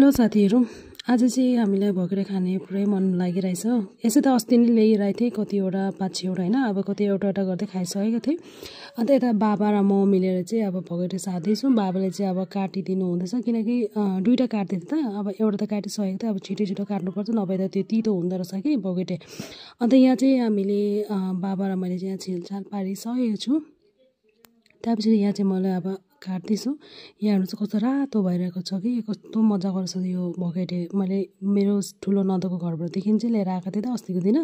Hello साथीहरु, आज चाहिँ हामीलाई भोगेर खाने पुरै मन लागिरहेछ। यसै त अस्ति नै ल्याइरहेको थिएँ कतिवटा 5-6 वटा हैन, अब कति एउटा गर्दै खाइसकेको थिएँ। अन्त यता बाबा र म मिलेर चाहिँ अब भोगेर सार्दैछु। बाबाले चाहिँ अब काटिदिनु हुँदैछ किनकि दुईटा काट्दै थिए त, अब एउटा त काटिसकेको थियो, अब छिटो काट्नुपर्छ नभए त त्यो तितो हुँदो रहेछ कि भोगेटे। अन्त यहाँ चाहिँ हामीले बाबा र मैले चाहिँ छिलछाल पारिसकेको छु। त्यसपछि यहाँ चाहिँ मैले अब काट्दैछु। यहाँ हेर्नु चाहिँ कस्तो रातो भइरहेको छ कि कस्तो मजाको रहेछ यो भोगेटे। मैले मेरो ठुलो नदोको घरबाटदेखि चाहिँ लिएर आएको थिएँ त अस्तिको दिन।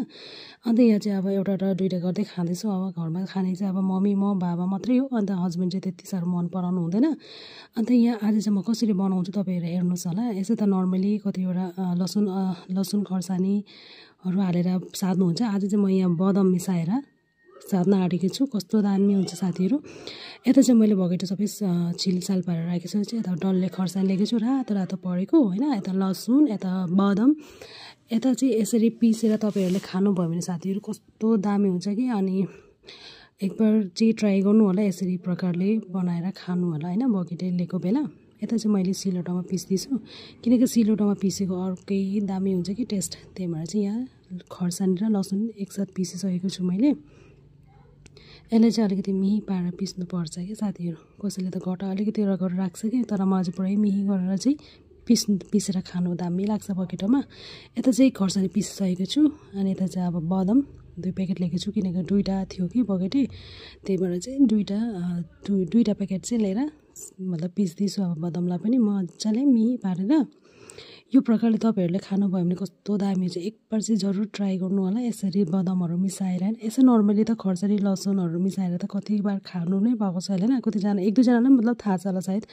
अन्त यहाँ चाहिँ अब एउटा दुईटा गर्दै खाँदैछु। अब घरमा खाने चाहिँ अब मम्मी म बाबा मात्रै हो। अन्त हस्बेन्ड चाहिँ त्यति साह्रो मन पराउनु हुँदैन। अन्त यहाँ आज चाहिँ म कसरी बनाउँछु तपाईँहरू हेर्नुहोस् होला। यसै त नर्मली कतिवटा लसुन खर्सानीहरू हालेर सार्नुहुन्छ। आज चाहिँ म यहाँ बदाम मिसाएर सार्न आँटेको छु। कस्तो दामी हुन्छ साथीहरू। यता चाहिँ मैले भोगेटे सबै छिलछाल पारेर राखेको छु। यता डल्ले खर्सानी लिएको छु रातो परेको होइन। यता लसुन, यता बदाम, यता चाहिँ यसरी पिसेर तपाईँहरूले खानुभयो भने साथीहरू कस्तो दामी हुन्छ कि। अनि एकबार चाहिँ ट्राई गर्नु होला, यसरी प्रकारले बनाएर खानु होला होइन भोगेटे लिएको बेला। यता चाहिँ मैले सिलौटामा पिस्दैछु किनकि सिलौटामा पिसेको अर्कै दामी हुन्छ कि टेस्ट। त्यही भएर चाहिँ यहाँ खर्सानी र लसुन एकसाथ पिसिसकेको छु मैले। यसलाई चाहिँ अलिकति मिही पारेर पिस्नुपर्छ कि साथीहरू। कसैले त घटा अलिकति गरेर राख्छ कि, तर मलाई चाहिँ पुरै मिही गरेर चाहिँ पिसेर खानु दामी लाग्छ भोगेटोमा। यता चाहिँ खर्सानी पिसिसकेको छु। अनि यता चाहिँ अब बदाम 2 प्याकेट लिएको छु किनकि दुईटा थियो कि भोगेटे। त्यही भएर चाहिँ दुईटा प्याकेट चाहिँ लिएर मतलब पिस्दैछु। अब बदामलाई पनि मजाले मिही पारेर यो प्रकारले तपाईँहरूले खानुभयो भने कस्तो दामी हुन्छ। एकबार चाहिँ जरुर ट्राई गर्नु होला यसरी बदामहरू मिसाएर। यसो नर्मली त खर्सानी लसुनहरू मिसाएर त कति बार खानु नै भएको छ होइन। कतिजना 1-2जनालाई मतलब थाहा छ होला सायद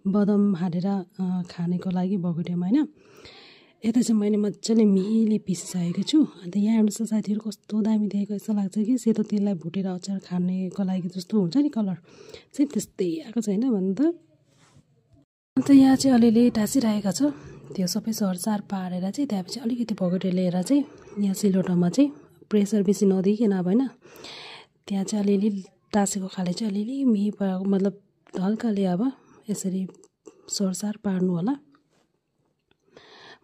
बदाम हालेर खानेको लागि भोगेटेमा होइन। यता चाहिँ मैले मजाले मिहीले पिसिसकेको छु। अन्त यहाँ हेर्नुहोस् त साथीहरू कस्तो दामी देखेको यस्तो लाग्छ कि सेतो तिललाई भुटेर अचार खानेको लागि जस्तो हुन्छ नि कलर चाहिँ त्यस्तै आएको छ होइन भन्नु त। अन्त यहाँ चाहिँ अलिअलि टाँसिरहेको छ। त्यो सबै सरसार पारेर चाहिँ त्यसपछि अलिकति भोगेटे लिएर चाहिँ यहाँ सिलौटामा चाहिँ प्रेसर बेसी नदिइकन अब होइन त्यहाँ चाहिँ अलिअलि टाँसेको खाले चाहिँ अलिअलि मिही मतलब हल्काले अब यसरी सरसार पार्नु होला।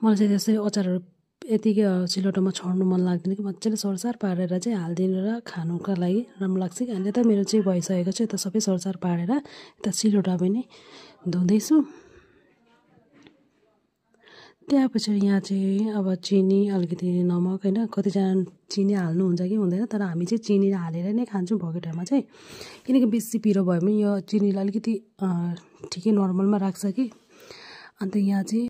मलाई चाहिँ त्यसरी अचारहरू यतिकै सिलौटामा छर्नु मन लाग्दैन कि मजाले सरसार पारेर चाहिँ हालिदिनु र खानुको लागि राम्रो लाग्छ कि। अहिले त मेरो चाहिँ भइसकेको छ। यता सबै सरसार पारेर यता सिलौटा पनि धुँदैछु। त्यसपछि यहाँ चाहिँ अब चिनी अलिकति नमक होइन, कतिजना चिनी हाल्नुहुन्छ कि हुँदैन, तर हामी चाहिँ चिनी हालेर नै खान्छौँ भोगेटामा चाहिँ किनकि बेसी पिरो भयो भने यो चिनीलाई अलिकति ठिकै नर्मलमा राख्छ कि। अन्त यहाँ चाहिँ